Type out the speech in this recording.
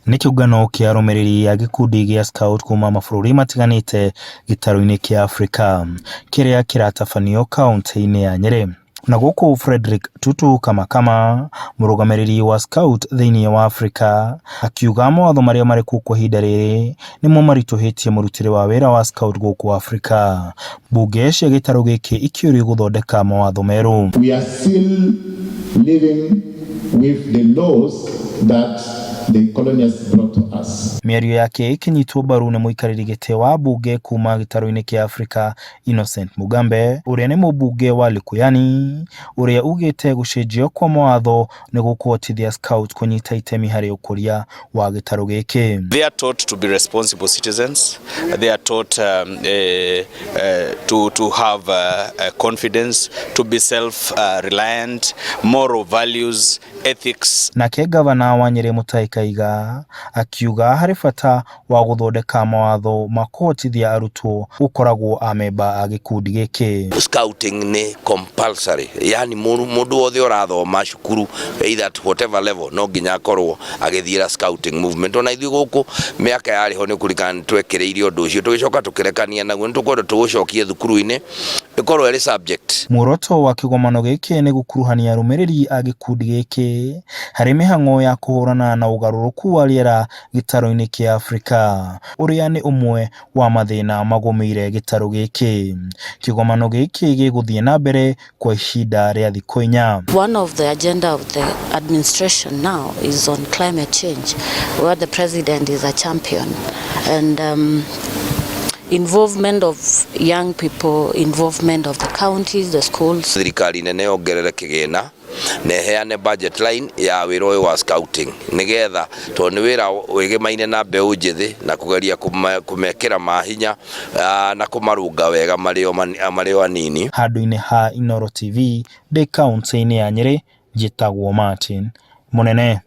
Nĩ kĩũngano kĩa arũmĩrĩri a gĩkundi gĩa Scout kuma mabũrũri matiganĩte gĩtarũ-inĩ kĩa Afrika kĩrĩa kĩratabanio kaunti-inĩ ya Nyĩrĩ. Na gũkũ Frederick Tutu Kamakama, mũrũgamĩrĩri wa Scout thĩinĩ wa Afrika, akiuga mawatho marĩa marĩ kuo kwa ihinda rĩrĩ nĩmo maritũhĩtie mũrutĩre wa wĩra wa Scout gũkũ Afrika. Mbunge cia gĩtarũ gĩkĩ ikĩũrio gũthondeka mawatho merũ. We are still living with the laws that the colonials brought to us. Mĩario yake ĩkĩnyitwo mbaru nĩ mũikarĩri gĩtĩ wa mbunge kuma gĩtarũ-inĩ kĩa Afrika Innocent Mugambe ũrĩa nĩ mũmbunge wa Likuyani ũrĩa ugĩte gũcenjio kwa mawatho nĩ gũkũhotithia Scout kũnyita itemi harĩ ũkũria wa gĩtarũ gĩkĩ. They are taught to be responsible citizens. They are taught to have confidence, to be self-reliant, moral values, ethics. Nake gavana wa Nyĩrĩ Mutahi Kaiga akiuga harĩ bata wa gũthondeka mawatho ma kũhotithia arutwo gũkoragwo amemba a gĩkundi gĩkĩ. Scouting nĩ compulsory, yani mũndũ wothe ũrathoma cukuru, either at whatever level, no nginya akorwo agĩthiĩra scouting movement. Ona ithuĩ gũkũ mĩaka yarĩ ho nĩ kũririkana nĩ twekĩrĩire ũndũ ũcio, tũgĩcoka tũkĩrekania naguo. Nĩ tũkwenda tũũcokie thukuru-inĩ, ĩkorwo ĩrĩ subject. Muoroto wa kĩgomano gĩkĩ nĩ gũkuruhania arũmĩrĩri a gĩkundi gĩkĩ harĩ mĩhang'o ya kũhũrana na ũgarũrũku wa rĩera gĩtarũ-inĩ kĩa Afrika, ũrĩa nĩ ũmwe wa mathĩna magũmĩire gĩtarũ gĩkĩ. Kĩgomano gĩkĩ gĩgũthiĩ na mbere kwa ihinda rĩa thikũ 4. One of the agenda of the administration now is on climate change, where the president is a champion, and involvement of young people, involvement of the counties, the schools. Thirikari nene yongerere kĩgĩna na ĩheane budget line ya wĩra ũyũ wa scouting, nĩgetha tondũ nĩ wĩra wĩgemaine na mbeũ njĩthĩ na kũgeria kũmekĩra mahinya na kũmarũnga wega marĩ o anini. Handũ-inĩ ha Inooro TV ndĩ kaunti-inĩ ya Nyĩrĩ, njĩtagwo Martin Mũnene.